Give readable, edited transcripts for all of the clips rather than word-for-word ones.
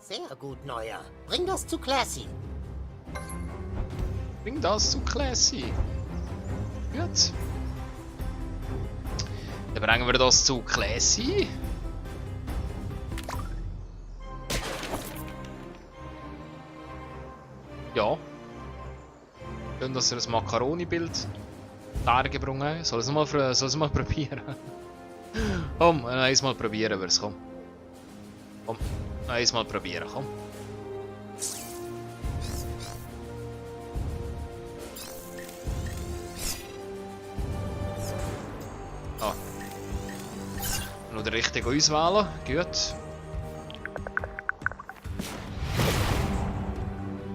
Sehr gut, Neuer. Bring das zu Classy. Bring das zu Classy. Gut. Dann bringen wir das zu Classy. Ja. Schön, dass er ein Macaroni-Bild dargebracht hat. Soll es mal probieren? Komm, einmal probieren wir es, komm. Komm, einmal probieren, komm. Ah. Noch den richtigen auswählen, gut.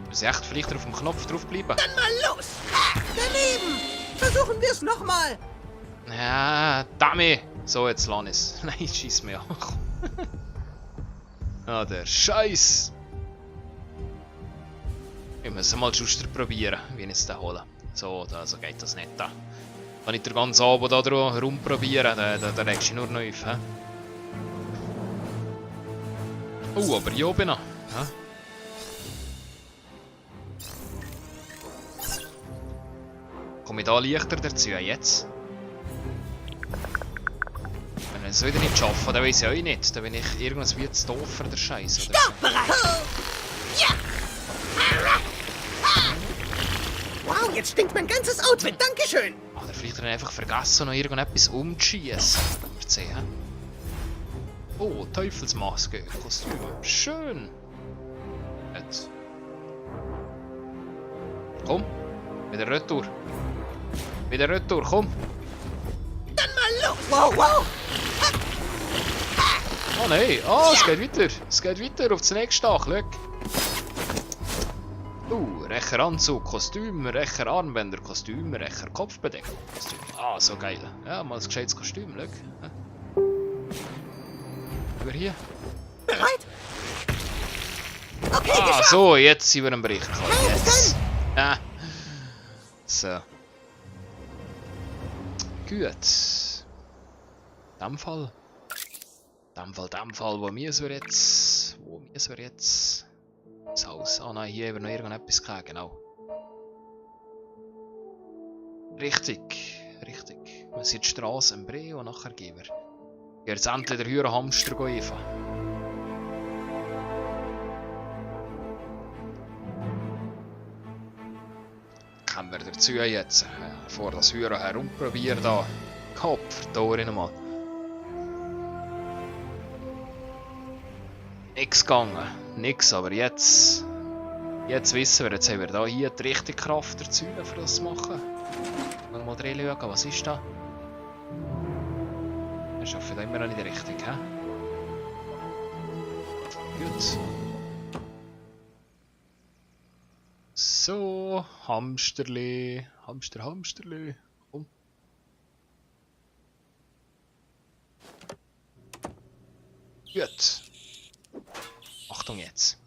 Muss ich echt vielleicht auf dem Knopf draufbleiben? Dann mal los! Ha, daneben! Versuchen wir es nochmal! Ja, damit! So, jetzt Lanis. Nein, schieß mir auch. Ah, der Scheiß! Ich muss mal Schuster probieren, wie ich es da hole. So geht das nicht. Da. Kann ich den ganzen Abend da rumprobieren, da regst du nur noch auf. He? Oh, aber hier oben noch. Ja? Komme ich da leichter dazu jetzt? Wenn ich es wieder nicht schaffe, dann weiß ich auch nicht. Dann bin ich irgendwas wie zu doof für den Scheiß. Startbereit! Ja! Wow, jetzt stinkt mein ganzes Outfit. Dankeschön! Oder vielleicht einfach vergessen, noch irgendetwas umzuschießen. Wir sehen. Oh, Teufelsmaske, Kostüm. Schön. Jetzt. Komm, wieder retour. Wieder retour, komm. Dann mal los! Wow, wow! Oh nein, es geht weiter. Es geht weiter auf das nächste Tag, schau. Recher Anzug, Kostüm, recher Armbänder, Kostüm, recher Kopfbedeckung, Kostüm. Ah, so geil. Ja, mal ein gescheites Kostüm, schau. Über hier. Bereit? Okay, Ah, geschafft! so, jetzt sind wir im Bericht. Jetzt. Ah. So. Gut. In dem Fall. Wo müssen wir jetzt? Das Haus. Ah nein, hier haben wir noch irgendetwas gehabt, genau. Richtig. Wir sind die Straße im Bree und nachher gehen wir. Jetzt endlich der höhere Hamster gehen. Kommen wir dazu jetzt. Bevor das Hören herumprobiert da. Kopf, da nochmal. Nix gegangen. Nix, aber jetzt wissen wir, jetzt haben wir da hier die richtige Kraft dazu, für das zu machen. Mal drin schauen, was ist da? Wir schaffen da immer noch nicht richtig, hä? Gut. So, Hamsterli. Hamsterli. Komm. Gut. Achtung jetzt.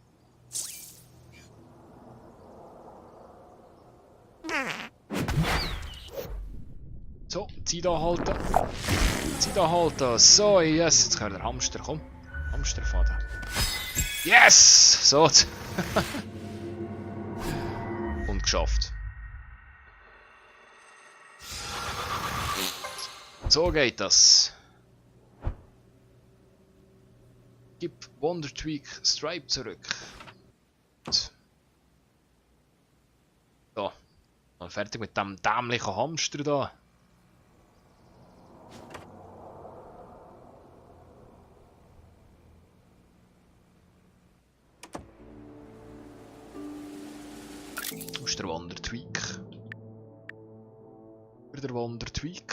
So, Zeit anhalten. So, yes. Jetzt kommt der Hamster, komm. Hamsterfaden. Yes! So. Und geschafft. So geht das. Gib Wonder Tweak Stripe zurück. So. Mal fertig mit dem dämlichen Hamster da. Wo ist der Wonder Tweak? Der Wonder Tweak.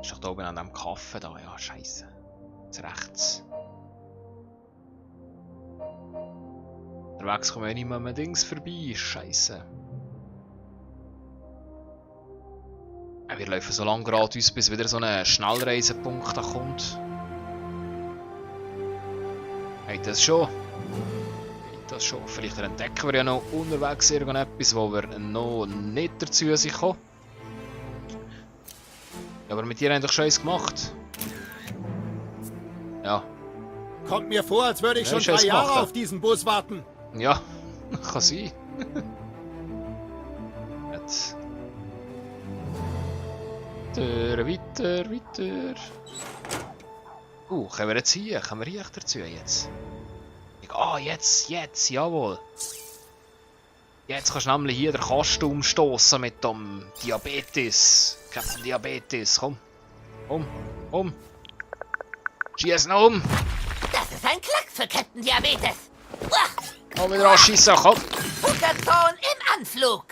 Ist doch da oben an dem Kaffee da, ja, scheiße. Jetzt rechts. Unterwegs kommen wir nicht mehr mit Dings vorbei, scheiße. Wir laufen so lange geradeaus, bis wieder so ein Schnellreisepunkt da kommt. Hey, das schon. Vielleicht entdecken wir ja noch unterwegs irgendetwas, wo wir noch nicht dazu sind gekommen. Ja, aber mit dir haben doch schon eins gemacht. Ja. Kommt mir vor, als würde ich Ja, schon ich hab's 3 Jahre gemacht, auf diesen Bus warten. Ja, kann sein. Jetzt. Weiter, weiter. Können wir jetzt hier? Können wir hier dazu jetzt? Ah, jetzt, jawohl. Jetzt kannst du nämlich hier den Kasten umstoßen mit dem Diabetes. Captain Diabetes, komm. Schieß ihn um! Das ist ein Klacks für Captain Diabetes. Uah, Komm wieder anschießen, komm! Hookerton im Anflug.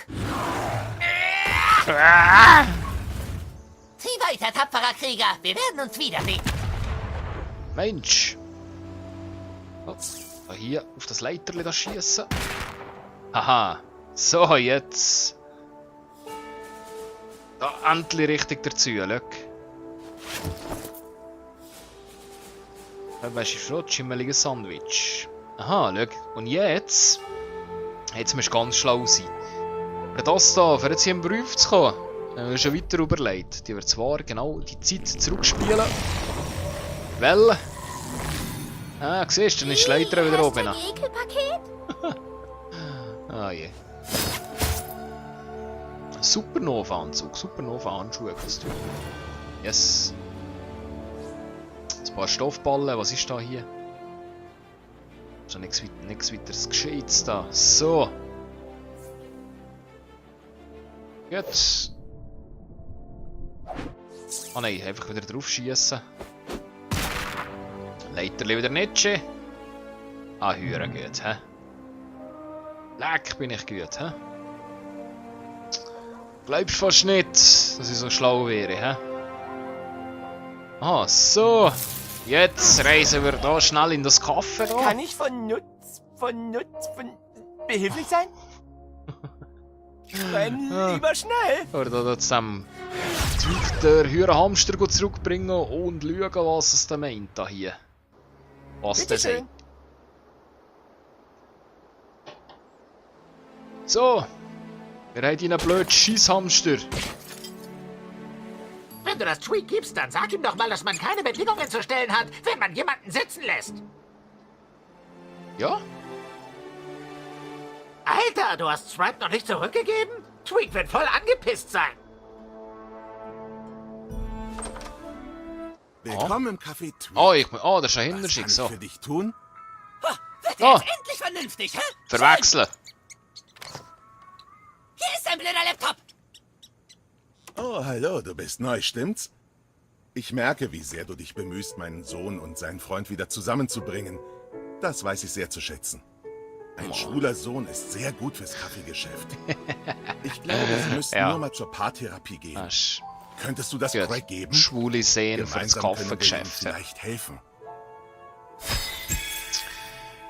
Zieh weiter, tapferer Krieger. Wir werden uns wiedersehen. Mensch! Oh, hier auf das Leiterli da schießen. Haha. So, jetzt. Da endlich richtig dazu, schau. Weißt du, schon schimmeliges Sandwich. Aha, schau. Und jetzt. Jetzt musst du ganz schlau sein. Für das hier, für jetzt hier im Beruf zu kommen, haben wir schon weiter überlegt. Die wird zwar genau die Zeit zurückspielen. Weil. Ah, siehst du, dann ist die Leiter wieder oben. Hast du ein Ekelpaket? Ah je. Supernova-Anzug, Supernova-Handschuhe kannst du. Yes. Ein paar Stoffballen, was ist da hier? Schon nichts weiteres Gescheites da. So. Gut. Ah nein, einfach wieder drauf schießen. Leiterli wieder nicht schön. Ah, hören gut, hä? Leck, bin ich gut, hä? Glaubst fast nicht, dass ich so schlau wäre, hä? Ah, so. Jetzt reisen wir da schnell in das Café da. Kann ich behilflich sein? Renn lieber schnell! Oder da zusammen Zeug der Hurenhamster zurückbringen und schauen, was es da meint da hier. Was der sagt. Bitteschön. So. Wir haben einen blöden Scheisshamster. Wenn du das Tweak gibst, dann sag ihm doch mal, dass man keine Bedingungen zu stellen hat, wenn man jemanden sitzen lässt. Ja? Alter, du hast Stripe noch nicht zurückgegeben? Tweak wird voll angepisst sein. Willkommen im Café Tweak. Oh, das ist ein Was kann Hinterschick, ich so. für dich tun? Wird Oh. jetzt endlich vernünftig, hä? Verwechseln. Hier ist ein blöder Laptop. Oh, hallo, du bist neu, stimmt's? Ich merke, wie sehr du dich bemühst, meinen Sohn und seinen Freund wieder zusammenzubringen. Das weiß ich sehr zu schätzen. Ein schwuler Sohn ist sehr gut fürs Kaffeegeschäft. Ich glaube, Sie müssten Ja. nur mal zur Paartherapie gehen. Hast Könntest du das gut. Craig geben? Schwule Seen für das Gemeinsam können wir ihm Kaffeegeschäft. Ja. vielleicht helfen.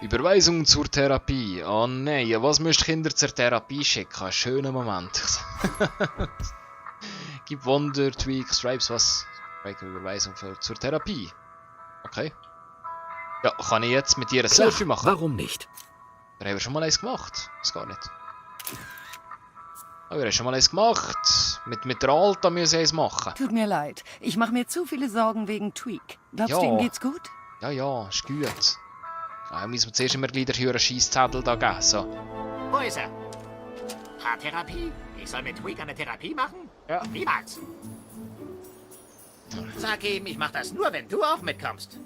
Überweisung zur Therapie. Oh nein, was müsst Kinder zur Therapie schicken? Ein schöner Moment. Gib Wonder, Tweak, Stripes, was? Überweisung zur Therapie. Okay. Ja, kann ich jetzt mit dir ein Selfie machen? Warum nicht? Da haben wir schon mal eins gemacht. Das gar nicht. Aber wir haben schon mal eins gemacht. Mit der Alta müssen wir eins machen. Tut mir leid. Ich mache mir zu viele Sorgen wegen Tweak. Glaubst Ja. du, ihm geht's gut? Ja, ist gut. Ja, müssen wir zuerst immer gleich den Scheisszettel da geben. So. Wo ist er? Paartherapie? Ich soll mit Tweak eine Therapie machen? Ja. Niemals. Sag ihm, ich mach das nur, wenn du auch mitkommst.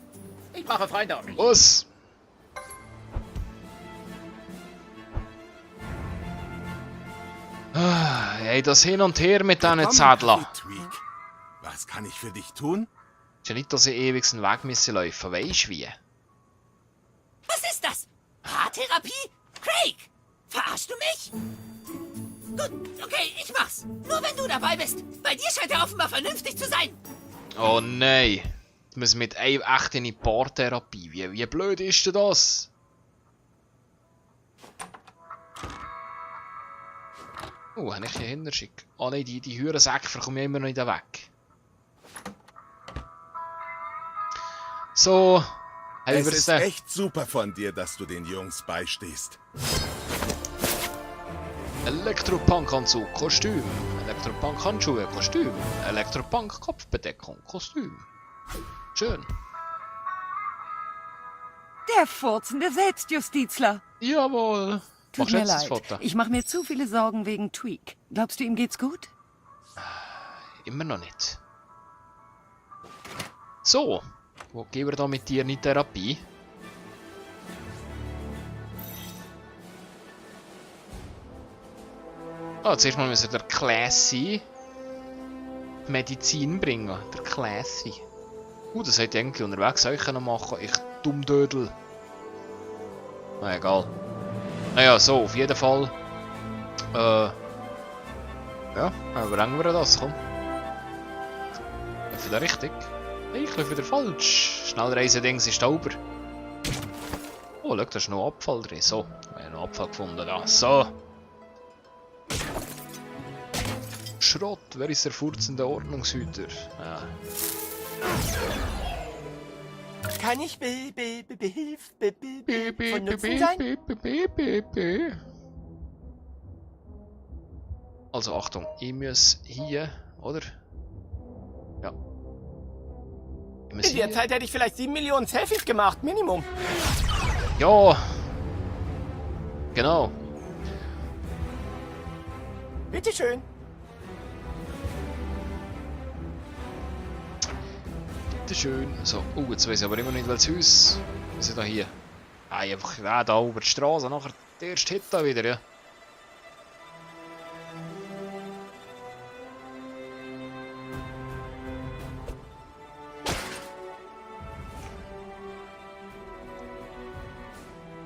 Ich brauche Freunde um mich. Was? Ah, ey, das Hin und Her mit diesen Willkommen im Zetteln. Café Tweak. Was kann ich für dich tun? Ist ja nicht, dass ich ewig einen Weg müssen laufen. Weisst wie? Was ist das? Paartherapie? Craig! Verarschst du mich? Gut, okay, ich mach's. Nur wenn du dabei bist. Bei dir scheint er offenbar vernünftig zu sein. Oh nein. Wir müssen mit einem echt in die Paartherapie. Wie blöd ist denn das? Oh, habe ich hier hinterschick. Oh nein, die Hurensäcke kommen ja immer noch nicht weg. So, haben Es wir ist es echt super von dir, dass du den Jungs beistehst. Elektropunk-Anzug, Kostüm, Elektropunk-Handschuhe, Kostüm. Elektropunk-Kopfbedeckung, Kostüm. Schön. Der furzende Selbstjustizler. Jawohl. Tut Machst mir jetzt das leid. Foto? Ich mache mir zu viele Sorgen wegen Tweak. Glaubst du, ihm geht's gut? Immer noch nicht. So. Wo gehen wir da mit dir in Therapie? Ah, zuerst mal müssen wir der Classy Medizin bringen. Der Classy. Das hätte ich eigentlich unterwegs auch können machen. Ich Dummdödel. Na egal. Naja, so, auf jeden Fall. Ja, bringen wir das, komm. Läuft wieder richtig? Ich läuft wieder falsch. Schnellreise-Dings ist sauber. Oh, schau, da ist noch Abfall drin. So, wir haben noch Abfall gefunden da. So. Schrott, wer ist der furzende Ordnungshüter? Ja. Kann ich von Nutzen sein? Also Achtung, ich muss hier, oder? Ja. Ich muss In der Zeit hätte ich vielleicht 7 Millionen Selfies gemacht, Minimum. Ja. Genau. Bitteschön. Schön. So, jetzt weiß ich aber immer nicht, welches Haus. Was ist da hier? Ah, einfach da über die Straße, nachher der erste Hit da wieder, ja.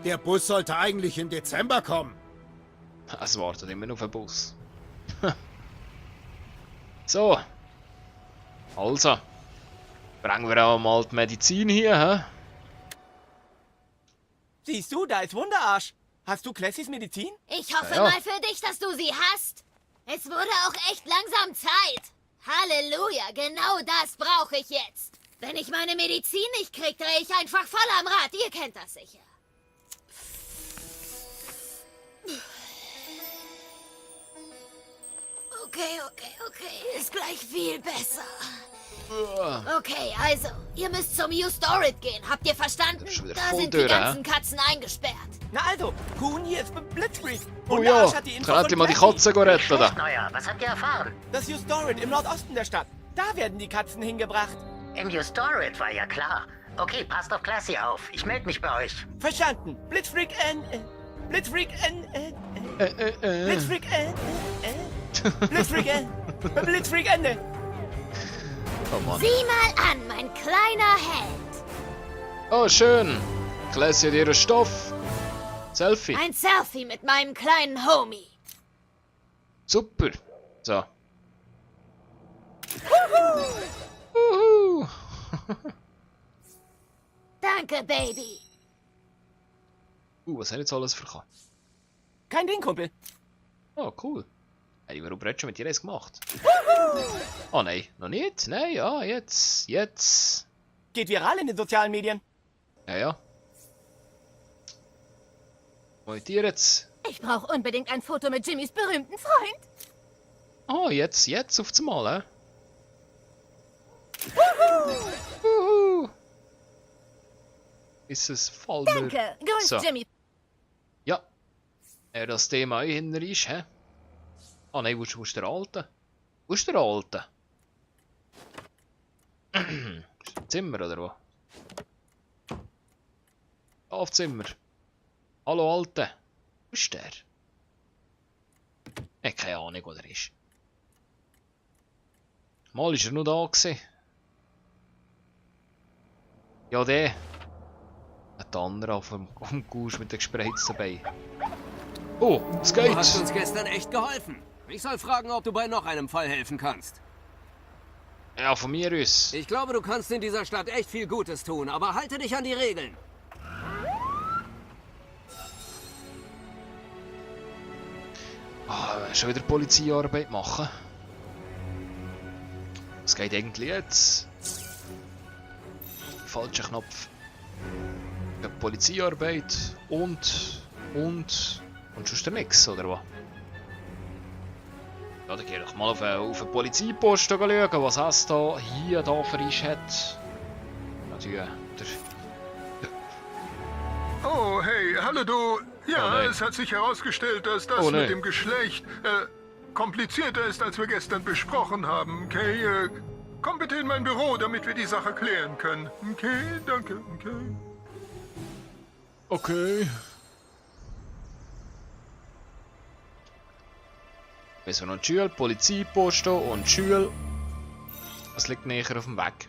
Der Bus sollte eigentlich im Dezember kommen. Es wartet immer noch auf den Bus. So. Also. Bringen wir auch mal die Medizin hier, hä? Siehst du, da ist Wunderarsch. Hast du Classys Medizin? Ich hoffe Ja. mal für dich, dass du sie hast. Es wurde auch echt langsam Zeit. Halleluja, genau das brauche ich jetzt. Wenn ich meine Medizin nicht krieg, drehe ich einfach voll am Rad. Ihr kennt das sicher. Okay. Ist gleich viel besser. Okay, also, ihr müsst zum U-Storage gehen. Habt ihr verstanden? Das ist schon wieder Da voll sind die durch, ganzen Katzen eingesperrt. Na also, Kuhn hier ist Blitzkrieg. Oh Und ja, Arsch hat die Info kann von endlich mal die Classy. Katze retten da. Neuer, was habt ihr erfahren? Das U-Storage im Nordosten der Stadt. Da werden die Katzen hingebracht. Im Storage war ja klar. Okay, passt auf Classy auf. Ich melde mich bei euch. Verstanden. Blitzkrieg, Blitzkrieg, Blitzkrieg, Blitzkrieg, Blitzkrieg, Ende. Oh Mann. Sieh mal an, mein kleiner Held. Oh, schön. Classy hat ihren Stoff. Selfie. Ein Selfie mit meinem kleinen Homie. Super. So. Uhu. Danke, Baby. Was hat jetzt alles verkauft? Kein Ding, Kumpel. Oh, cool. Hey, warum hat schon mit dir eins gemacht? Oh nein, noch nicht? Nein, ja, jetzt. Geht viral in den sozialen Medien. Ja. Und ihr jetzt? Ich brauche unbedingt ein Foto mit Jimmys berühmten Freund. Oh, jetzt auf das Mal, Uhu. Ist es voll Danke, grüß So. Jimmy. Ja. Das Thema hinter ist, hä? Ah nein, wo ist der Alte? Wo ist der Alte? Ist im Zimmer oder wo? Schlafzimmer. Hallo Alte. Wo ist der? Ich habe keine Ahnung, wo der ist. Mal ist er nur da gewesen. Ja, der. Der andere auf dem Gusch mit den gespreizten Beinen. Oh, es geht! Du hast uns gestern echt geholfen. Ich soll fragen, ob du bei noch einem Fall helfen kannst. Ja, von mir aus. Ich glaube, du kannst in dieser Stadt echt viel Gutes tun, aber halte dich an die Regeln. Schon wieder Polizeiarbeit machen. Was geht eigentlich jetzt? Falscher Knopf. Ja, Polizeiarbeit und sonst nix, oder was? Ja, dann geh doch mal auf den Polizeiposten schauen, was es da hier da für ist hat. Natürlich, Oh, hey, hallo du. Ja, Oh, nein. es hat sich herausgestellt, dass das Oh, nein. mit dem Geschlecht komplizierter ist, als wir gestern besprochen haben. Okay, komm bitte in mein Büro, damit wir die Sache klären können. Okay, danke. Okay. Okay. Müssen wir noch die Schule, Polizeiposten und die Schule. Was liegt näher auf dem Weg?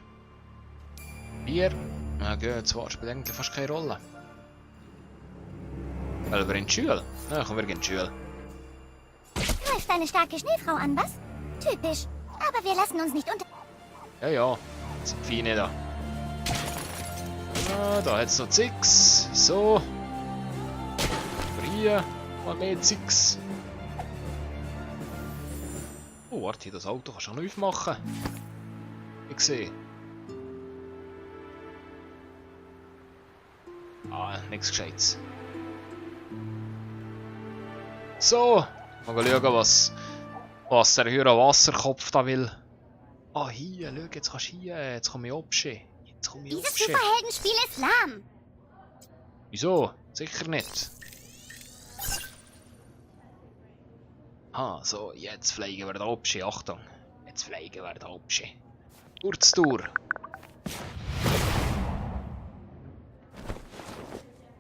Bier? Na gut, zwar spielt eigentlich fast keine Rolle. Weil wir in die Schule? Na, komm, wir gehen in die Schule. Greift eine starke Schneefrau an, was? Typisch. Aber wir lassen uns nicht unter... Ja, ja. Sind Feine da. Ah, da hat's noch Zix. So. Aber hier. Mal mehr Zix. Oh, warte, das Auto kannst du auch noch aufmachen. Ich sehe. Ah, nichts Gescheites. So. Mal schauen, was der höhere Wasserkopf da will. Ah, hier, schau, jetzt kannst du hier. Jetzt komme ich abschieben. Dieses Superheldenspiel ist lahm. Wieso? Sicher nicht. Ah, so, jetzt fliegen wir da abschieben. Achtung. Jetzt fliegen wir da abschieben. Kurztour.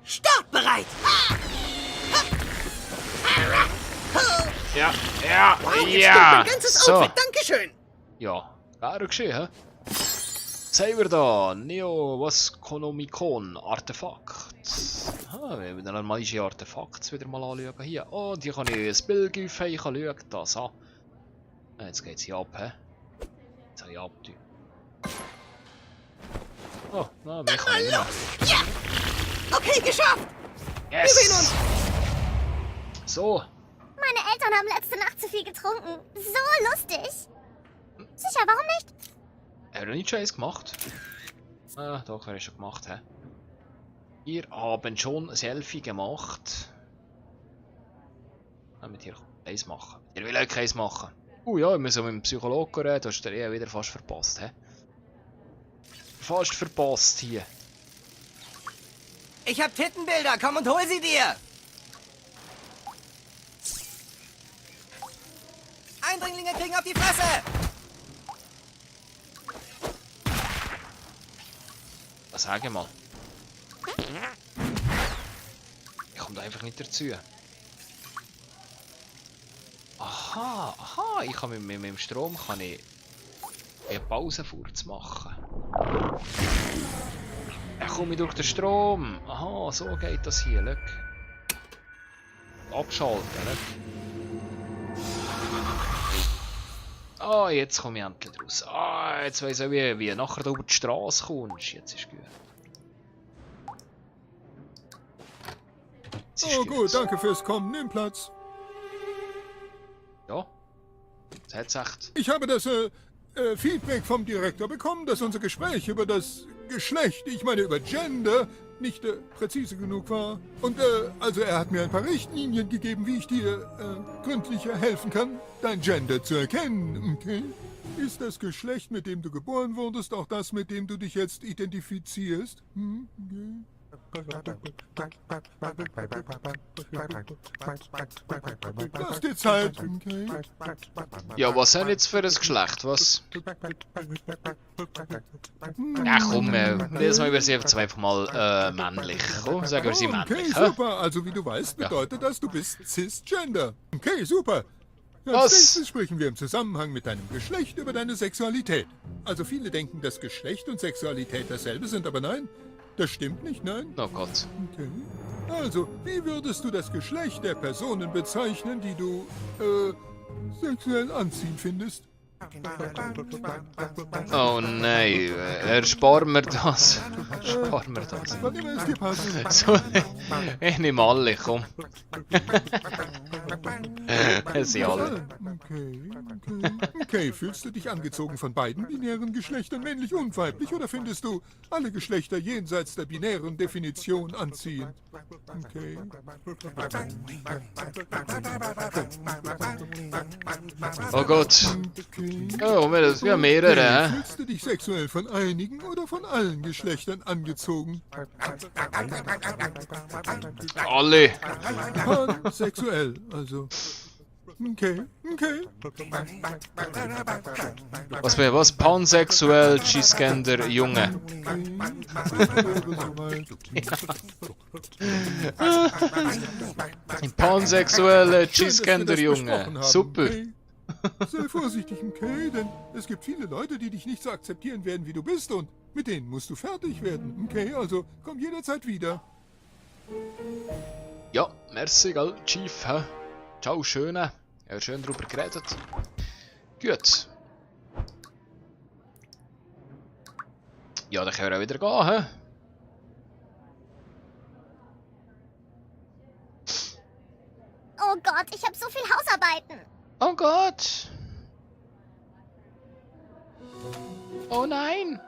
Startbereit! Ja, ja, Wow, jetzt ja. mein ganzes So. Outfit, dankeschön! Ja, wäre geschehen, hä? Sehen wir da, Neo, was Konomikon, Artefakt. Ah, wir müssen normalische Artefakte wieder mal anschauen. Hier, oh, und hier kann ich ein Bild aufheben, ich kann schauen, das an. Jetzt geht's hier ab, hä? Jetzt habe ich ab, du. Oh, na, mich kann ich nicht. Ja! Okay, geschafft! Yes! Wir sehen uns! So, Meine Eltern haben letzte Nacht zu viel getrunken. So lustig. Sicher, warum nicht? er hat noch nicht Scheiß gemacht. Ah, doch, er ist schon gemacht, hä? Wir haben schon Selfie gemacht. Ah, mit dir eins machen. Ihr will auch keins machen. Ja, wir müssen mit dem Psychologen reden, du hast den eh wieder fast verpasst, hä? Fast verpasst hier. Ich hab Tittenbilder, komm und hol sie dir! Eindringlinge kriegen auf die Fresse! Was sag mal? Ich komme da einfach nicht dazu. Aha, aha, ich kann mit dem Strom eine Pausenfurz machen. Ich komme durch den Strom. Aha, so geht das hier, schau. Abschalten, schau. Ah, jetzt komme ich endlich raus. Ah, jetzt weiss ich, wie nachher da über die Straße kommst. Jetzt ist gut. Jetzt ist Oh gut, danke fürs Kommen. Nimm Platz. Ja. Das hat's echt. Ich habe das Feedback vom Direktor bekommen, dass unser Gespräch über das Geschlecht, ich meine über Gender, nicht präzise genug war. Und also er hat mir ein paar Richtlinien gegeben, wie ich dir gründlicher helfen kann, dein Gender zu erkennen. Okay? Ist das Geschlecht, mit dem du geboren wurdest, auch das, mit dem du dich jetzt identifizierst? Hm? Okay. Lass dir Zeit. Okay. Ja, was sind jetzt für ein Geschlecht? Was? Ja, komm, lesen wir über sie einfach mal männlich. Komm, sagen wir sie männlich. Okay, super. Also wie du weißt, bedeutet das, du bist cisgender. Okay, super. Als Was? nächstes sprechen wir im Zusammenhang mit deinem Geschlecht über deine Sexualität. Also viele denken, dass Geschlecht und Sexualität dasselbe sind, aber nein, das stimmt nicht, nein. Oh Gott. Okay. Also, wie würdest du das Geschlecht der Personen bezeichnen, die du, sexuell anziehend findest? Oh nein, ersparen wir das. Ersparen wir das. Wann immer es dir passt. So, ich nehme alle, komm. Es sind alle. Okay, fühlst du dich angezogen von beiden binären Geschlechtern, männlich und weiblich, oder findest du alle Geschlechter jenseits der binären Definition anziehend? Okay. Oh Gott. Oh, wir haben mehrere, hä? Fühlst du dich sexuell von einigen oder von allen Geschlechtern angezogen? Alle. Pansexuell, also. Okay. Was? Pansexuell, Cisgender, Junge. Pansexuelle, Cisgender, Junge. Super. Sei vorsichtig, okay, denn es gibt viele Leute, die dich nicht so akzeptieren werden, wie du bist, und mit denen musst du fertig werden, okay? Also komm jederzeit wieder. Ja, merci, gell, Chief, hä? Ciao, schöne. Ja, schön drüber geredet. Gut. Ja, dann können wir auch wieder gehen, hä? Oh Gott, ich habe so viel Hausarbeiten. Oh Gott. Oh nein.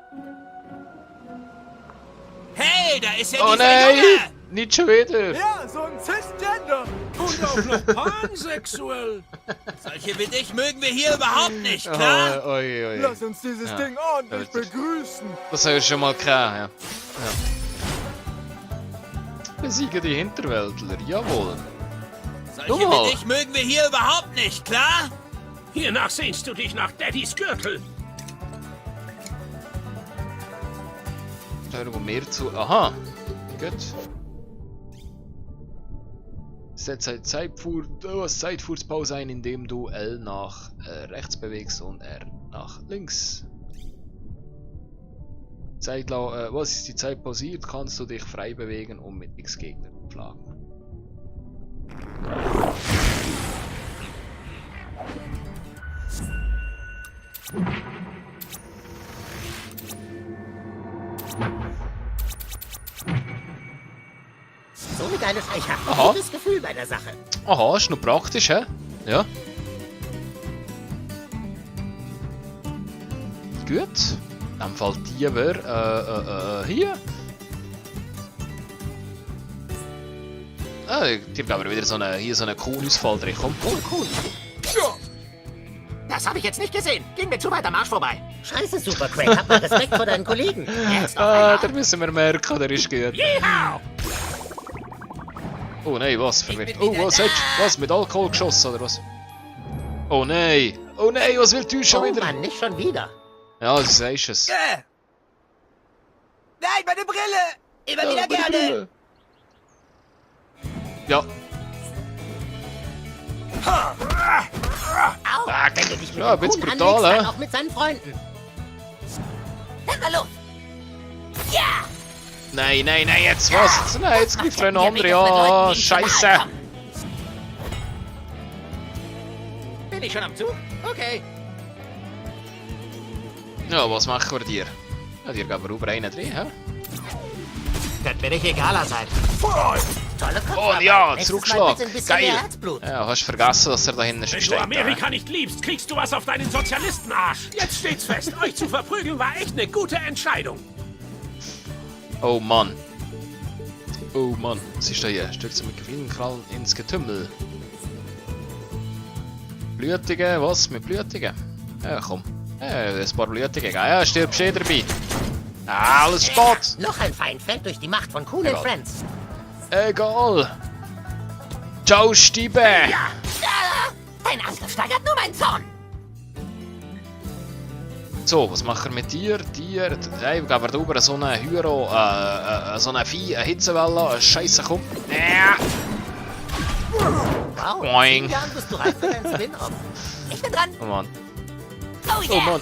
Hey, da ist ja Oh dieser nein. Junge! Nicht schon wieder. Ja, so ein Cisgender. Und auch noch pansexuell. Solche wie dich mögen wir hier überhaupt nicht, klar? Oh, oi, oi. Lass uns dieses Ding ordentlich begrüßen. Das habe ich schon mal gehabt, ja. Besiegen die Hinterwäldler, jawohl. Solche wie dich mögen wir hier überhaupt nicht, klar? Hiernach sehnst du dich nach Daddys Gürtel. Da irgendwo mehr zu. Aha. Gut. Setze Zeitfuhrspause ein, indem du L nach rechts bewegst und R nach links. Was ist die Zeit pausiert, kannst du dich frei bewegen und mit X Gegner schlagen. So eine geile Sache. Ich habe Aha. ein gutes Gefühl bei der Sache. Aha, ist noch praktisch, hä? Ja. Gut. Dann fällt die wäre hier. Ah, dir geben wir wieder hier so einen Kuhnausfall drin. Komm. Cool. Das habe ich jetzt nicht gesehen. Ging mir zu weit am Arsch vorbei. Scheiße, Super Craig. Hab mal Respekt vor deinen Kollegen. Jetzt noch einmal. Da müssen wir merken, der ist gut. Yeehaw! Oh nein, was? Verwirrt. Oh, was hättest du? Was? Mit Alkohol geschossen oder was? Oh nein! Oh nein, was will du schon wieder? Oh Mann, nicht schon wieder. Ja, du sagst es. Nein, meine Brille. Immer wieder gerne. Ja. Au, wenn du dich mit Ja, dem wird's Kuhn brutal, anlegst, hä? dann auch mit seinen Freunden. Dann mal los. Ja! Nein, jetzt was? Nein, jetzt greift ein anderer. Ja, scheiße. Bin ich schon am Zug? Okay. Ja, was machen wir dir? Ja, dir geben wir über einen drin, hä? Könnte mir nicht egaler sein. Tolle Kopfarbeit. Oh ja, Nächstes Zurückschlag. Mal bitte ein bisschen mehr Geil. Herzblut. Ja, hast vergessen, dass er da hinten Wenn du steckt. Amerika nicht liebst, kriegst du was auf deinen Sozialistenarsch. Jetzt steht's fest, euch zu verprügeln war echt eine gute Entscheidung. Oh Mann. Oh Mann. Was ist da hier? Stürzt mit vielen Krallen ins Getümmel. Blütige, was? Mit Blütigen? Ja, komm. Ja, ein paar Blütige. Ja, stirbst eh dabei. Ah, alles spät. Noch ein Feind fällt durch die Macht von Cool and Egal. Friends. Egal. Ciao, Stiebe. Ja! Dein Angriff steigert nur meinen Zorn. So, was machen wir mit dir? Dir, hey, geben wir da oben so einen Hyro, so eine Hitzewelle, Scheiße, komm. Wow, Boing. in 10 Jahren bist du reif für deinen Spin-Off. Ich bin dran. Oh Mann. Oh yeah. Oh Mann.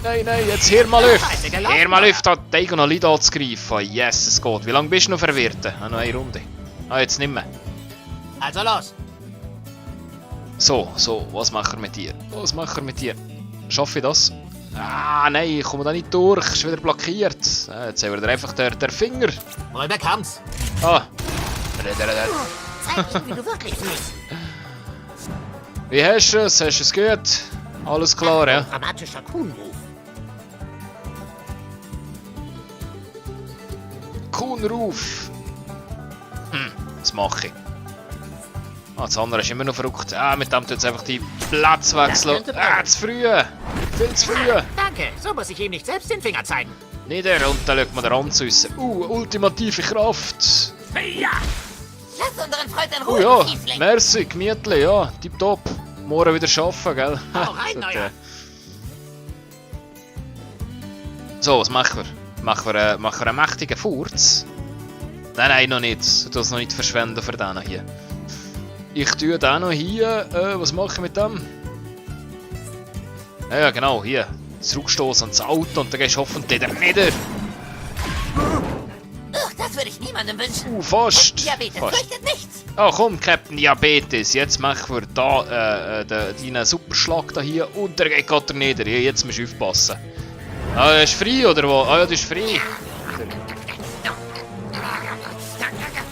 Nein, jetzt hör mal Luft. Scheiße, gelaufen. Hör mal Luft, hat Deigo noch Leute anzugreifen. Yes, es geht. Wie lange bist du noch verwirrt? Ah, noch eine Runde. Ah, jetzt nicht mehr. Also los. So, was machen wir mit dir? Was machen wir mit dir? Schaffe ich das? Ah, nein, ich komme da nicht durch. Ist wieder blockiert. Jetzt haben wir einfach der Finger. Wohl bekomm's. Ah. Zeig ihm, wie du wirklich fühlst. Wie hast du es? Hast du es gut? Alles klar, ja? Dramatischer Kuhn-Ruf. Kuhnruf. Was mache ich? Ah, das andere ist immer noch verrückt. Ah, mit dem tut jetzt einfach die Platz wechseln. Ah, zu früh. Viel zu früh. Danke, so muss ich ihm nicht selbst den Finger zeigen. Nieder und dann schaut man den Ranzüssen. Ultimative Kraft. Ja! Lass unseren Freund in Oh Ruhe, ja, Fiesling. merci, gemütlich, ja, tipptopp. Morgen wieder arbeiten, gell? Hau rein, Neuer. So, was machen wir? Machen wir einen mächtigen Furz? Nein, noch nicht. Ich tue es noch nicht verschwenden für den hier. Ich tue den noch hier. Was mache ich mit dem? Ja, genau, hier. Zurückstoßen ans Auto und dann gehst du hoffentlich wieder nieder. Das würde ich niemandem wünschen. Fast. Diabetes Fast. fürchtet nichts. Oh komm, Captain Diabetes, jetzt machen wir da deinen Superschlag da hier und der geht er nieder. Ja, jetzt musst du aufpassen. Ah, er ist frei oder wo? Ah ja, du bist frei.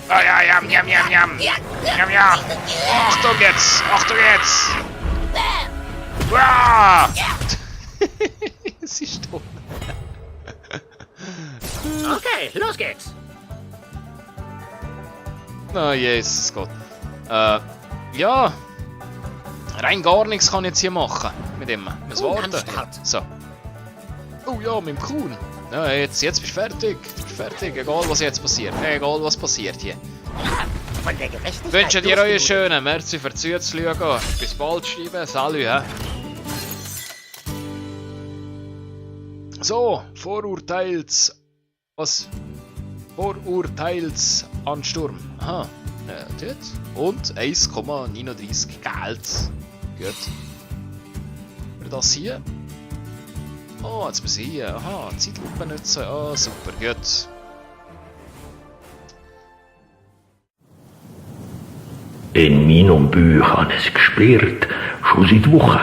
Ah ja, jam. Jam. Achtung jetzt, Wow! Sie ist tot. Okay, los geht's. Oh, Jesus Gott. Ja. Rein gar nichts kann ich jetzt hier machen. Mit ihm. Muss warten. So. Oh ja, mit dem Kuhn. Ja, jetzt bist du fertig. Egal was jetzt passiert. Egal was passiert hier. Von der Gerechtigkeit. Ich wünsche dir euch schönen. Merci für zuzuschauen. Bis bald, schreiben. Salut, hä? So, Vorurteilsansturm. Aha. Ja, dort. Und 1,39 Geld. Gut. Für das hier. Oh, jetzt muss ich hier. Aha, Zeitlupe nutzen. Ah, super, gut. In meinem Buch habe ich es gespürt, schon seit Wochen.